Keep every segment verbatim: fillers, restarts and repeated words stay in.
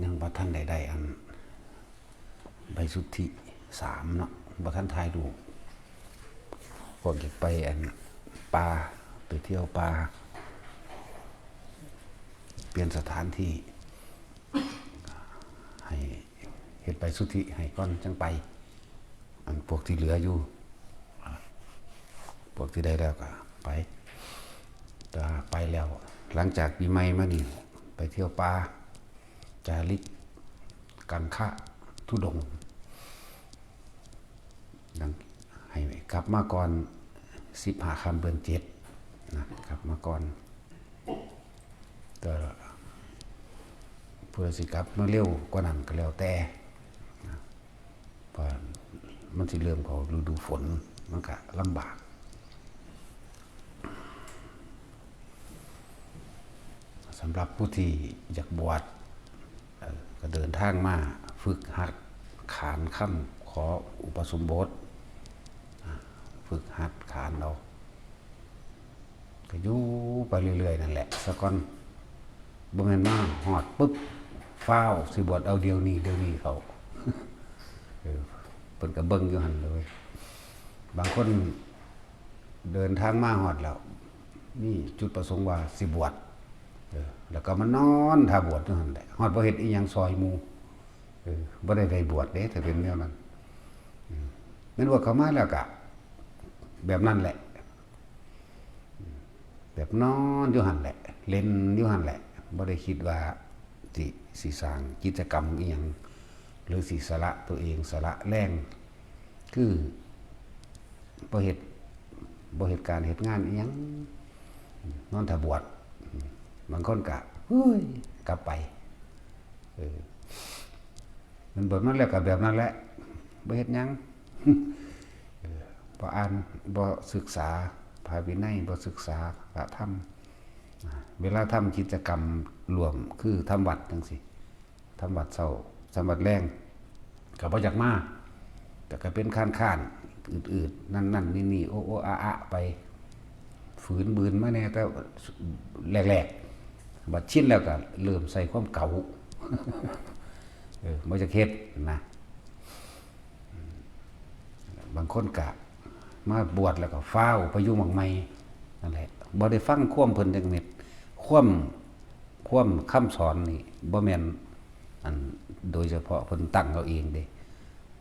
ยังบ่ทันได้ได้อัน ใบสุทธิสามเนาะ บ่ทันถ่ายรูป พวกอยากไปอันป่า ไปเที่ยวป่า เปลี่ยนสถานที่ ให้เฮ็ดใบสุทธิให้ก่อนจังไป อันพวกที่เหลืออยู่ พวกที่ได้แล้วก็ไป แต่ไปแล้ว หลังจากปีใหม่มานี่ ไปเที่ยวป่า จาริกกังคะธุดงค์ หลัง ให้กลับมาก่อนสิบห้าค่ำเดือนเจ็ดนะ กลับมาก่อน แต่ผู้ใดสิกลับมาเร็วกว่านั้นก็แล้วแต่นะ เพราะมันสิเริ่มเข้าฤดูฝน มันก็ลำบาก สำหรับผู้ที่อยากบวช เอ่อ ก็เดินทางมาฝึกหัดขานคำขออุปสมบท อ่า ฝึกหัดขานเอา ก็อยู่ไปเรื่อยๆนั่นแหละ ซะก่อน บ่แม่นมาฮอดปุ๊บ ฟ้าวสิบวชเอาเดี๋ยวนี้ เดี๋ยวนี้เขา เออ เพิ่นก็เบิ่งอยู่หั่นเลย บางคนเดินทางมาฮอดแล้ว มีจุดประสงค์ว่าสิบวช เออ แล้วก็มานอนท่าบวชอยู่หั่นแหละ ฮอดบ่เฮ็ดอีหยังซอยหมู่ เออ บ่ได้ได้บวชเด้ ถ้าเป็นแนวนั้น อืม แม่นบวชเข้ามาแล้วก็แบบนั้นแหละ แบบนอนอยู่หั่นแหละ เล่นอยู่หั่นแหละ บ่ได้คิดว่าสิ สิสร้างกิจกรรมอีหยัง หรือสิสละตัวเอง สละแรง คือบ่เฮ็ด บ่เฮ็ดการเฮ็ดงานอีหยัง นอนท่าบวช บางคนก็ เฮ้ย กลับไป เออ มันบวชมาแล้วก็แบบนั้นแหละ บ่เฮ็ดหยัง เออ บ่อ่าน บ่ศึกษาพระวินัย บ่ศึกษาพระธรรม อ่า เวลาทำกิจกรรมร่วม คือทำวัดจังซี้ ทำวัดเช้า ทำวัดแลง ก็บ่อยากมา แต่ก็เป็นค้านๆ อืดๆ นั่นๆ นี่ๆ โอ้ๆ อะๆ ไป ฝืนบืนมาแน่ แต่แรกๆ บัดชินแล้วก็เริ่มใส่ความเก๋า เออ บ่อยากเฮ็ดนะ บางคนก็มาบวชแล้วก็ฟ้าวไปอยู่หม่องใหม่ นั่นแหละ บ่ได้ฟังความเพิ่นจักเม็ด ความ ความคำสอนนี่บ่แม่น อัน โดยเฉพาะเพิ่นตั้งเอาเองเด้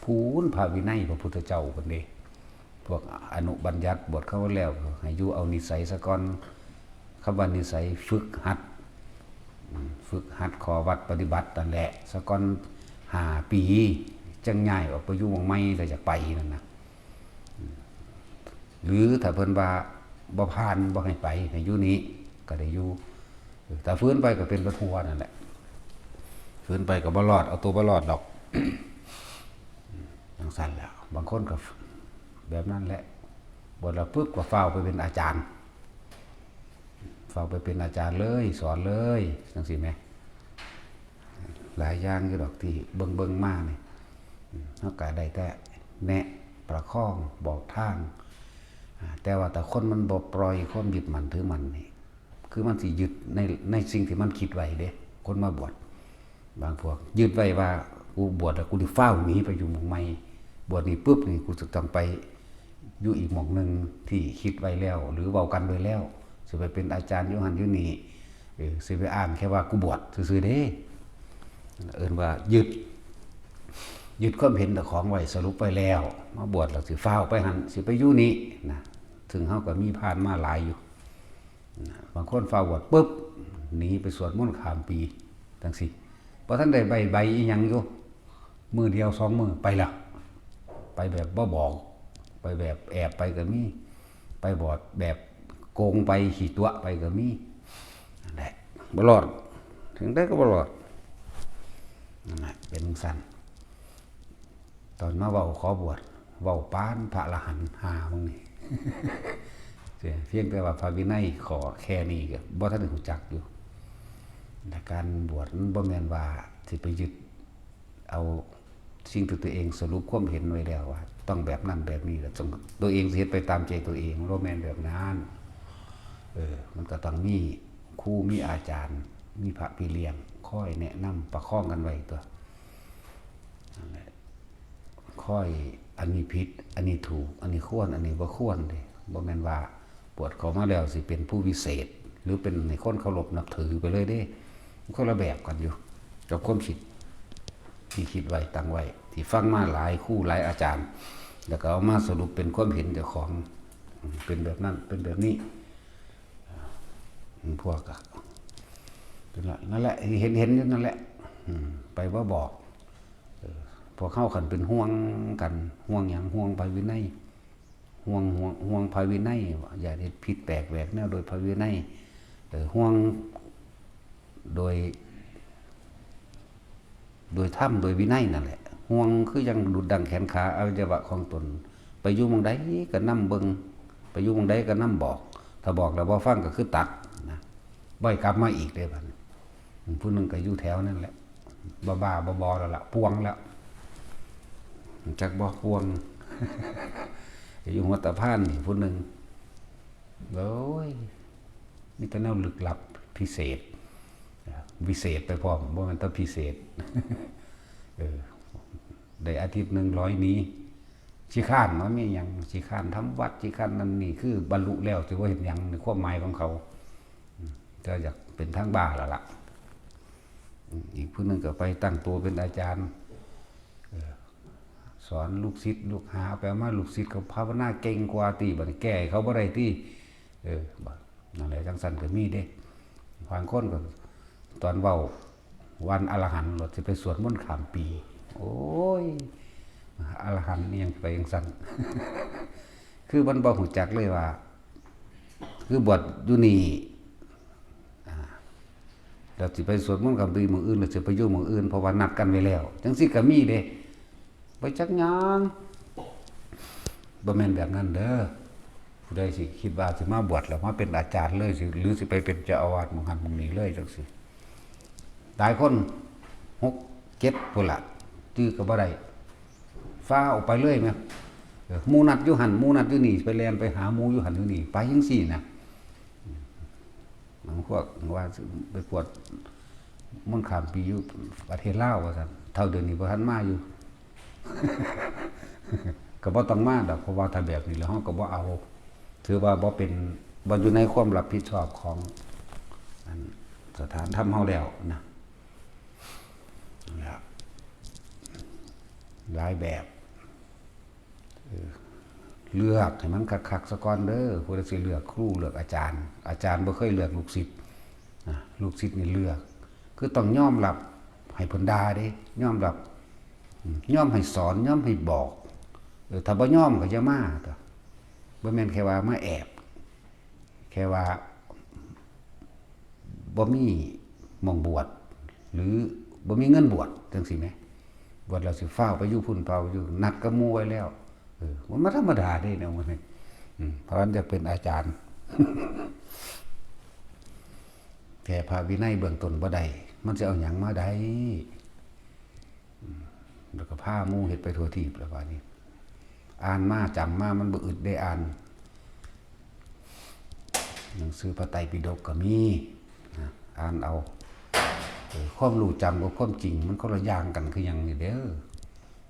พู้นพระวินัยพระพุทธเจ้าเพิ่นเด้ พวกอนุบัญญัติบวชเข้าแล้ว ให้อยู่เอานิสัยซะก่อน คำว่านิสัยฝึกหัด อืม ฝึกหัดข้อวัดปฏิบัตินั่นแหละ ซะก่อนห้าปี จั่งย้ายออกไปอยู่หม่องใหม่ ถ้าอยากไปนั่นนะ อืม หรือถ้าเพิ่นว่าบ่ผ่าน บ่ให้ไป ให้อยู่นี่ ก็ได้อยู่ ถ้าฝืนไปก็เป็นรถทัวร์นั่นแหละ ฝืนไปก็บ่รอด เอาตัวบ่รอดดอก จั่งซั้นแหละ บางคนก็แบบนั้นแหละ บวชแล้วปุ๊บก็ฟ้าวไปเป็นอาจารย์ ฟ้าวไปเป็นอาจารย์เลย สอนเลย จั่งซี้แหม หลายอย่างอยู่ดอกที่เบิ่งๆมานี่ อืม เฮาก็ได้แต่แนะประคองบอกทาง อ่า แต่ว่าถ้าคนมันบ่ปล่อยความยึดมั่นถือมั่นนี่ คือมันสิยึดใน ในสิ่งที่มันคิดไว้เด้ คนมาบวช บางพวกยึดไว้ว่า กูบวชแล้วกูสิฟ้าวหนีไปอยู่หม่องใหม่ บวชนี่ปุ๊บนี่กูจะต้องไปอยู่อีกหม่องหนึ่งที่คิดไว้แล้ว หรือเว้ากันไว้แล้ว สิไปเป็นอาจารย์อยู่หั่นอยู่นี่ เออ สิไปอ้างแค่ว่ากูบวชซื่อๆเด้ เอิ้นว่ายึด ยึดความเห็นเจ้าของไว้ สรุปไว้แล้ว มาบวชแล้วสิฟ้าวไปหั่น สิไปอยู่นี่นะ ซึ่งเฮาก็มีผ่านมาหลายอยู่นะ บางคนฟ้าวบวชปุ๊บ หนีไปสวดมนต์ข้ามปี จั่งซี้ บ่ทันได้ใบ้ใบอีหยังอยู่ มื้อเดียวสองมื้อไปแล้ว ไปแบบบ่บอก ไปแบบแอบไปก็มี ไปบอดแบบโกงไป ขี้ตั๋วไปก็มี นั่นแหละ บ่รอด ถึงได้ก็บ่รอด นั่นแหละ เป็นจั่งซั้น ตอนมาเว้าขอบวช เว้าปานพระอรหันต์ห้าหมู่นี่ เพียงแต่ว่าพระวินัยข้อแค่นี้ก็บ่ทันได้รู้จักอยู่ และการบวชมันบ่แม่นว่าสิไปยึดเอาสิ่งที่ตัวเองสรุปความเห็นไว้แล้วว่า ต้องแบบนั้นแบบนี้ แล้วต้อง ตัวเองสิเฮ็ดไปตามใจตัวเอง บ่แม่นแบบนั้น เออ มันก็ต้องมีครู มีอาจารย์ มีพระพี่เลี้ยง คอยแนะนำประคองกันไว้ตัว นั่นแหละ คอย อันนี้ผิด อันนี้ถูก อันนี้ควร อันนี้บ่ควรเด้ บ่แม่นว่าบวชเข้ามาแล้วสิเป็นผู้วิเศษ หรือเป็นให้คนเคารพนับถือไปเลยเด้ มันคนละแบบกันอยู่ กับความคิดที่คิดไว้ตั้งไว้ ที่ฟังมาหลายครูหลายอาจารย์ แล้วก็เอามาสรุปเป็นความเห็นเจ้าของ เป็นแบบนั้น เป็นแบบนี้ พวกอะ นั่นแหละ นั่นแหละ เห็น เห็นอยู่นั่นแหละ อืม ไปบ่บอก เออ พวกเฮาคันเป็นห่วงกัน ห่วงหยัง ห่วงพระวินัย ห่วง ห่วง ห่วงพระวินัย อย่าเฮ็ดผิดแปลกแหวกแนวโดยพระวินัย เออ ห่วงโดย โดยธรรม โดยวินัยนั่นแหละ ห่วงคือยังดุจดังแขนขาอวัยวะของตน ไปอยู่หม่องใดก็นำเบิ่ง ไปอยู่หม่องใดก็นำบอก ถ้าบอกแล้วบ่ฟังก็คือตัดนะ บ่ให้กลับมาอีกเด้บัดนี้ ผู้หนึ่งก็อยู่แถวนั่นแหละ บ้าๆ บอๆ แล้วล่ะ ป่วงแล้ว จักบ่ป่วง อยู่หัวตะพานนี่ผู้หนึ่ง โอ้ย มีแต่แนวลึกลับพิเศษ วิเศษไปพร้อม บ่แม่นแต่พิเศษ เออ ได้อาทิตย์หนึ่งร้อยหนี ขี้คร้าน มันมีหยัง ขี้คร้านทำวัด ขี้คร้านนั่นนี่ คือบรรลุแล้ว สิบ่เฮ็ดหยัง ในความหมายของเขา อืม ก็อยากเป็นทางบ้าแล้วล่ะ อืม อีกผู้หนึ่งก็ไปตั้งตัวเป็นอาจารย์ เออ สอนลูกศิษย์ลูกหา ไปมาลูกศิษย์เขาภาวนาเก่งกว่าติ บัดนี้แก้ให้เขาบ่ได้ติ เออ บัด นั่นแหละ จังซั่นก็มีเด้ บางคนก็ ตอนเว้าวันอรหันต์ โลดสิไปสวดมนต์ข้ามปี โอ้ย อรหันต์นี่ยังไปจังซั่น คือมันบ่ฮู้จักเลยว่า คือบวชอยู่นี่ อ่า แล้วสิไปสวดมนต์ข้ามปีมื้ออื่น แล้วสิไปอยู่มื้ออื่น เพราะว่านัดกันไว้แล้ว จังซี่ก็มีเด้ บ่จักหยัง บ่แม่นแบบนั้นเด้อ ผู้ใดสิคิดว่าสิมาบวชแล้วมาเป็นอาจารย์เลยสิ หรือสิไปเป็นเจ้าอาวาสหม่องหั้นหม่องนี้เลยจังซี่ หลายคน หก เจ็ด พุ้นล่ะ จื่อก็บ่ได้ ฟ้าวออกไปเลยแหม เออ หมู่นัดอยู่หั้น หมู่นัดอยู่นี่ ไปแล่นไปหาหมู่อยู่หั้นอยู่นี่ ไปจังซี่นะ บางพวกว่าไปกวดมนต์ข้ามปีอยู่ประเทศลาวว่าซั่น เฒ่าเดี๋ยวนี้บ่ทันมาอยู่ ก็บ่ต้องมาดอก เพราะว่าถ้าแบบนี้แล้วเฮาก็บ่เอา ถือว่าบ่เป็น บ่อยู่ในความรับผิดชอบของ อัน สถานธรรมเฮาแล้วนะ นั่นล่ะ หลายแบบ เออ เลือกให้มันคักๆ ซะก่อนเด้อ ผู้ใดสิเลือกครู เลือกอาจารย์ อาจารย์บ่เคยเลือกลูกศิษย์นะ ลูกศิษย์นี่เลือก คือต้องยอมรับให้เพิ่นด่าเด้ ยอมรับ อืม ยอมให้สอน ยอมให้บอก เออ ถ้าบ่ยอมก็อย่ามาตั๊ว บ่แม่นแค่ว่ามาแอบ แค่ว่า บ่มีหม่องบวช หรือบ่มีเงินบวช จังซี่แหม บวชแล้วสิฟ้าวไปอยู่พุ้น ฟ้าวอยู่ นัดกับหมู่ไว้แล้ว เออ มันมาธรรมดาเด้แนวมันนี่ อืม เพราะฉะนั้นอยากเป็นอาจารย์ แก้พระวินัยเบื้องต้นบ่ได้ มันสิเอาหยังมาได้ อืม แล้วก็พาหมู่เฮ็ดไปทั่วทีปแล้วบาดนี้ อ่านมา จำมา มันบ่อึดได้อ่าน หนังสือพระไตรปิฎกก็มี นะ อ่านเอา เออ ความรู้จำกับความจริง มันคนละอย่างกันคือหยังนี่เด้อ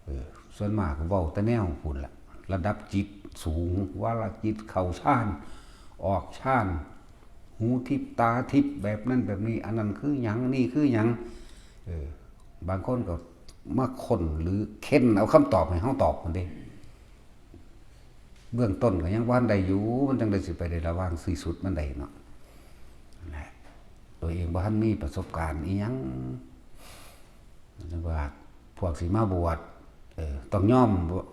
เออ ส่วนมากก็เว้าแต่แนวพุ้นล่ะ ระดับจิตสูง วาระจิตเข้าฌาน ออกฌาน หูทิพย์ตาทิพย์ แบบนั้นแบบนี้ อันนั้นคือหยัง นี่คือหยัง เออ บางคนก็มาค้นหรือเค้นเอาคำตอบให้เฮาตอบนั่นเด้ เบื้องต้นก็ยังบ่ทันได้อยู่ มันจั่งใดสิไปได้ระวังสิ้นสุดมันได้เนาะ นั่นแหละ ตัวเองบ่ทันมีประสบการณ์อิหยัง จั่งว่าพวกสิมาบวช เออ ต้องยอม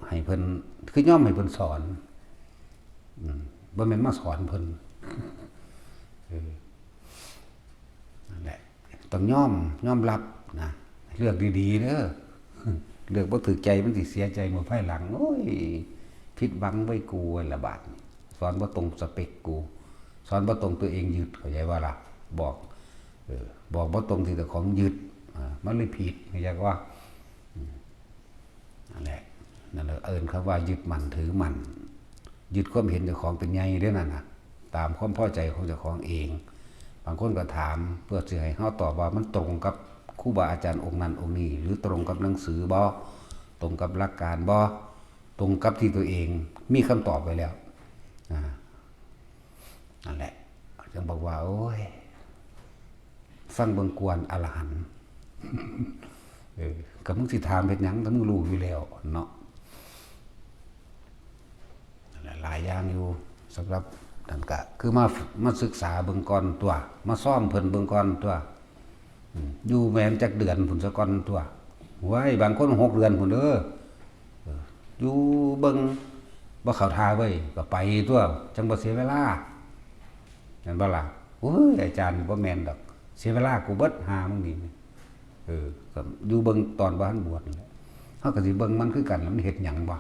ให้เพิ่น คือยอมให้เพิ่นสอน อืม บ่แม่นมาสอนเพิ่น เออ นั่นแหละ ต้องยอม ยอมรับนะ เลือกดีๆ เด้อ เลือกบ่ถูกใจมันสิเสียใจเมื่อภายหลัง โอ้ย ผิดหวังไว้กูละบาดนี้ สอนบ่ตรงสเปคกู สอนบ่ตรงตัวเองยึด เข้าใจบ่ล่ะ บอก เออ บอกบ่ตรงที่เจ้าของยึด อ่า มันเลยผิด เข้าใจบ่ อืม นั่นแหละ นั่นแหละ เอิ้นคำว่ายึดมั่นถือมั่น ยึดความเห็นเจ้าของเป็นใหญ่เด้อนั่นน่ะ ตามความพอใจของเจ้าของเอง บางคนก็ถามเพื่อสิให้เฮาตอบว่ามันตรงกับ ครูบาอาจารย์องค์นั้นองค์นี้ หรือตรงกับหนังสือบ่ ตรงกับหลักการบ่ ตรงกับที่ตัวเองมีคำตอบไว้แล้ว อ่า นั่นแหละ จึงบอกว่า โอ้ย ฟังเบิ่งกวนอรหันต์ เออ ก็มึงสิถามเฮ็ดหยัง ก็มึงรู้อยู่แล้วเนาะ นั่นแหละ หลายอย่างอยู่ สำหรับนั่นก็คือมา มาศึกษาเบิ่งก่อนตัว มาซ่อมเพิ่นเบิ่งก่อนตัว อืม อยู่แม่นจักเดือนพุ้นซะก่อนตัว โอ้ย บางคนหกเดือนพุ้นเด้อ เออ อยู่เบิ่ง บ่เข้าท่าเว้ย ก็ไปตัว จั่งบ่เสียเวลา แม่นบ่ล่ะ โอ้ย อาจารย์ บ่แม่นดอก เสียเวลากูเบิด หามึงนี่ เออ ก็อยู่เบิ่งตอนบ่ทันบวชนั่นแหละ เฮาก็สิเบิ่งมันคือกัน มันเฮ็ดหยังบ่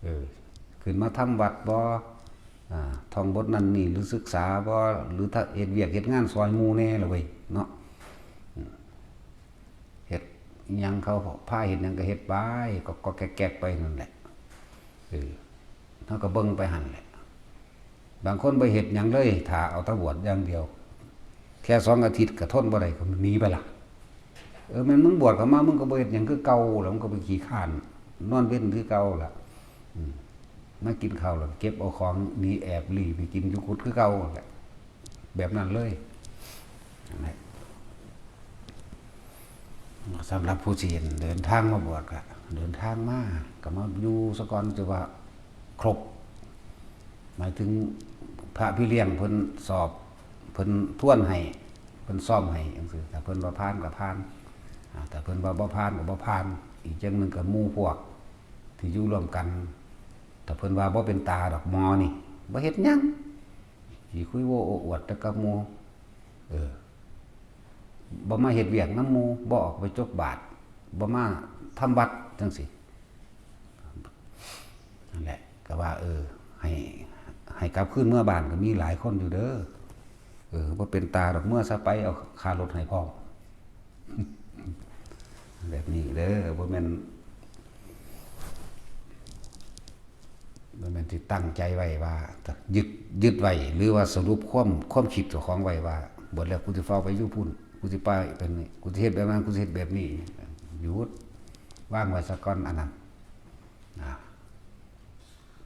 เออ ขึ้นมาทำวัดบ่ อ่า ท่องบทนั้นนี่ หรือศึกษาบ่ หรือถ้าเฮ็ดเวียกเฮ็ดงานซอยหมู่แหน่ล่ะเว้ย เนาะ อืม เฮ็ดอิหยังเขาพาเฮ็ดหยังก็เฮ็ดไป ก็ ก็แก๊กๆไปนั่นแหละ เออ เฮาก็เบิ่งไปหั่นแหละ บางคนบ่เฮ็ดหยังเลย ท่าเอาแต่บวชอย่างเดียว แค่สองอาทิตย์ก็ทนบ่ได้ก็หนีไปละ เออ แม่นมึงบวชเข้ามา มึงก็บ่เฮ็ดหยังคือเก่า แล้วมึงก็ไปขี้คร้าน นอนเว็นคือเก่าล่ะ อืม มากินข้าวแล้วเก็บเอาของหนีแอบลี้ไปกินอยู่กุฏิคือเก่าแหละ แบบนั้นเลย นั่นแหละ สำหรับผู้ที่เดินทางมาบวชก็เดินทางมา ก็มาอยู่ซะก่อน จะว่าครบ หมายถึงพระพี่เลี้ยงเพิ่นสอบ เพิ่นทวนให้ เพิ่นซ่อมให้จั่งซี้ ถ้าเพิ่นว่าผ่านก็ผ่าน อ่า ถ้าเพิ่นว่าบ่ผ่านก็บ่ผ่าน อีกอย่างหนึ่งก็หมู่พวกที่อยู่ร่วมกัน ถ้าเพิ่นว่าบ่เป็นตาดอกหมอนี่ บ่เฮ็ดหยัง ขี้คุยโว้โอ้อวดแต่กับหมู่ เออ บ่มาเฮ็ดเวียกนำหมู่ บ่ออกไปจกบาตร บ่มาทำวัดจั่งซี้ นั่นแหละ ก็ว่า เออ ให้ ให้กลับคืนเมือบ้านก็มีหลายคนอยู่เด้อ เออ บ่เป็นตาดอก เมือซะไป เอาค่ารถให้พร้อม แบบนี้เด้อ บ่แม่น บ่แม่นสิตั้งใจไว้ว่า ยึด ยึดไว้ หรือว่าสรุปความ ความคิดเจ้าของไว้ว่า บวชแล้วกูสิฟ้าวไปอยู่พุ้น กูสิไปเป็นนี่ กูสิเฮ็ดแบบนั้น กูสิเฮ็ดแบบนี้ หยุด วางไว้ซะก่อนอันนั้น นะ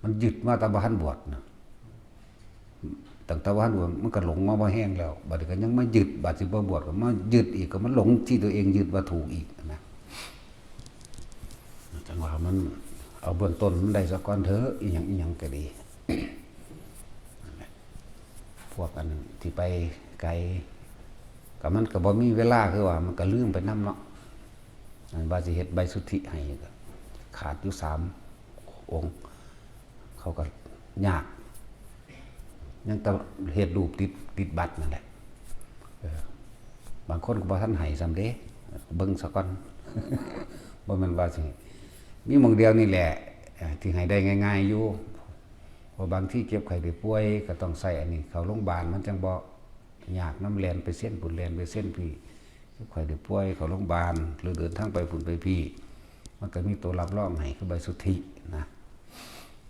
มันยึดมาแต่บ่ทันบวชนะ ตั้งแต่บ่ทันบวชมันก็หลงมาบ่แฮงแล้ว บัดนี้ก็ยังมายึด บัดสิบ่บวชก็มายึดอีก ก็มันหลงที่ตัวเองยึดว่าถูกอีกนะ จั่งว่ามันเอาเบื้องต้นมันได้ซะก่อนเถอะ อีหยังอีหยังก็ดี พวกอันที่ไปไกล ก็มันก็บ่มีเวลา คือว่ามันก็ลืมไปนำเนาะ อันว่าสิเฮ็ดใบสุทธิให้ก็ขาดอยู่สามองค์ เขาก็ยาก ยังแต่เฮ็ดรูปติด ติดบัตรนั่นแหละ เออ บางคนก็บ่ทันให้ซ้ำเด้ เบิ่งซะก่อน บ่แม่นว่าสิ มีหม่องเดียวนี่แหละ เอ่อ ที่ให้ได้ง่ายๆอยู่ เพราะบางทีเจ็บไข้ได้ป่วยก็ต้องใช้อันนี้ เข้าโรงพยาบาลมันจั่งบ่ยากนำ แล่นไปเซ็นพุ้น แล่นไปเซ็นพี้ เจ็บไข้ได้ป่วยเข้าโรงพยาบาล หรือเดินทางไปพุ้นไปพี้ มันก็มีตัวรับรองให้ คือใบสุทธินะ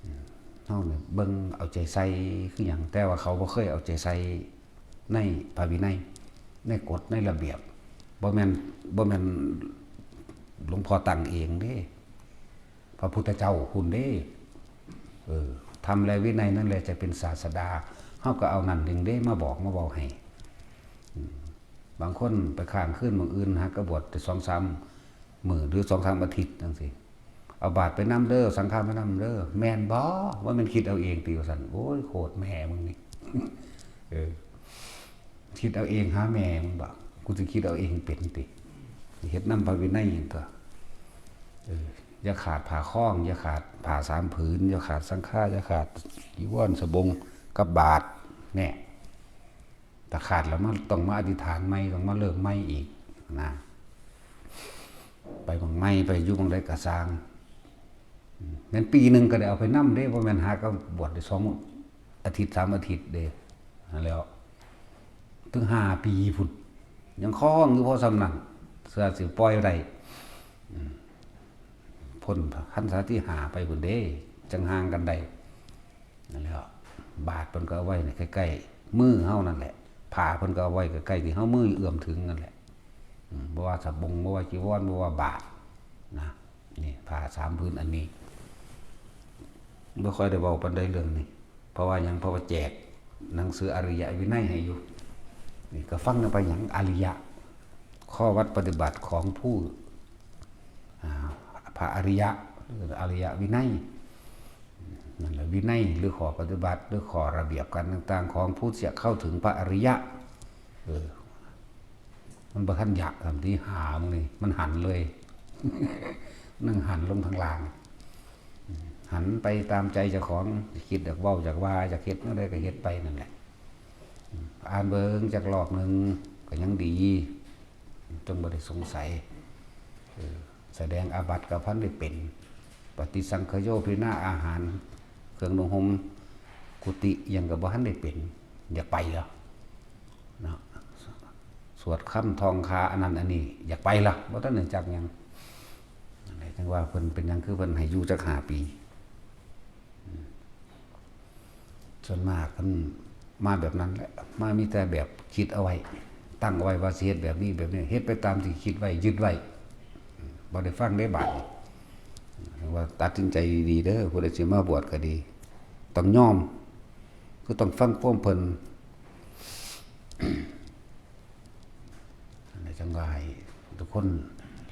อืม เฮานี่เบิ่งเอาใจใส่คือหยัง แต่ว่าเขาบ่เคยเอาใจใส่ในพระวินัย ในกฎ ในระเบียบ บ่แม่น บ่แม่นหลวงพ่อตั้งเองเด้ พระพุทธเจ้าพุ้นเด้ เออ ธรรมและวินัยนั่นแหละจะเป็นศาสดา เฮาก็เอานั่นเด้งเด้มาบอกมาเว้าให้ อืม บางคนไปค้างคืนหม่องอื่น หากะบวชแต่สองสามมื้อ หรือสองสามอาทิตย์จั่งซี้ เอาบาตรไปนำเด้อ สังฆาไปนำเด้อ แม่นบ่ ว่าแม่นคิดเอาเองติ ว่าซั่น โอ้ย โคตรแม่มึงนี่ เออ คิดเอาเองหาแม่มึงบ่ กูสิคิดเอาเองเป็นติ เฮ็ดนำพระวินัยตั๊ว เออ อย่าขาดผ้าคล้อง อย่าขาดผ้าสามผืน อย่าขาดสังฆา อย่าขาดจีวรสบงกับบาตร แน่ ถ้าขาดแล้วมันต้องมาอธิษฐานใหม่ ต้องมาเริ่มใหม่อีกนะ ไปหม่องใหม่ ไปอยู่หม่องใดก็ซ่าง อืม แม่นปีหนึ่งก็ได้เอาไปนำเด้ บ่แม่นหากะบวชได้สองอาทิตย์ สามอาทิตย์เด้ นั่นแหล้ว ถึงห้าปีพุ้น ยังคล้องอยู่พอส่ำนั้น เทื่อสิปล่อยได้ อืม พ้นพรรษาที่ห้าไปพุ้นเด้ จั่งห่างกันได้ นั่นแหละ บาตรเพิ่นก็เอาไว้ในใกล้ๆมือเฮานั่นแหละ ผ้าเพิ่นก็เอาไว้ใกล้ๆที่เฮามือเอื้อมถึงนั่นแหละ อืม ว่าสบง บ่ว่าจีวร บ่ว่าบาตรนะ นี่ผ้าสามผืนอันนี้ บ่ค่อยได้เว้าปานใดเรื่องนี้ เพราะว่าหยัง เพราะว่าแจกหนังสืออริยวินัยให้อยู่ นี่ก็ฟังกันไป หยังอริยะ ข้อวัดปฏิบัติของผู้ อ่า พระอริยะ หรืออริยวินัย นั่นแหละ วินัย หรือข้อปฏิบัติ หรือข้อระเบียบการต่างๆ ของผู้ที่จะเข้าถึงพระอริยะ เออ มันบ่ทันยะ คำที่หามึงนี่ มันหันเลย นั่งหันลงทางล่าง หันไปตามใจเจ้าของ คิดอยากเว้าอยากว่า อยากเฮ็ดแนวใดก็เฮ็ดไปนั่นแหละ อ่านเบิ่งจักรอบหนึ่งก็ยังดี จนบ่ได้สงสัย เออ แสดงอาบัติก็พันได้เป็น ปฏิสังขโยพินาอาหาร เครื่องนุ่งห่ม กุฏิอิหยังก็บ่ทันได้เป็น อยากไปเหรอ เนาะ สวดคำท่องคาอันนั้นอันนี้ อยากไปล่ะ บ่ทันได้จักหยัง นั่นแหละ จังว่าเพิ่นเป็นหยังคือเพิ่นให้อยู่จักห้าปี ส่วนมากมันมาแบบนั้นแหละ มามีแต่แบบคิดเอาไว้ ตั้งเอาไว้ว่าสิเฮ็ดแบบนี้แบบนี้ เฮ็ดไปตามที่คิดไว้ ยึดไว้ บ่ได้ฟังได้บาดนี้ ว่าตัดสินใจดีๆเด้อ ผู้ใดสิมาบวชก็ดี ต้องยอม คือต้องฟังความเพิ่น อันนี้จังว่าให้ทุกคน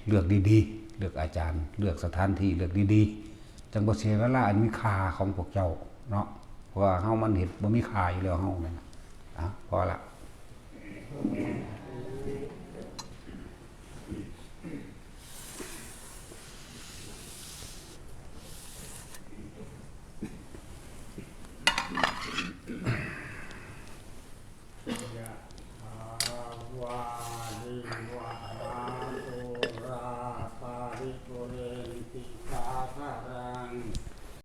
เลือกดีๆ เลือกอาจารย์ เลือกสถานที่ เลือกดีๆ จังบ่เสียเวลาอันมีค่าของพวกเจ้าเนาะ เพราะว่าเฮามันเฮ็ดบ่มีค่าอยู่แล้ว เฮานั่นน่ะ อ่ะ พอละ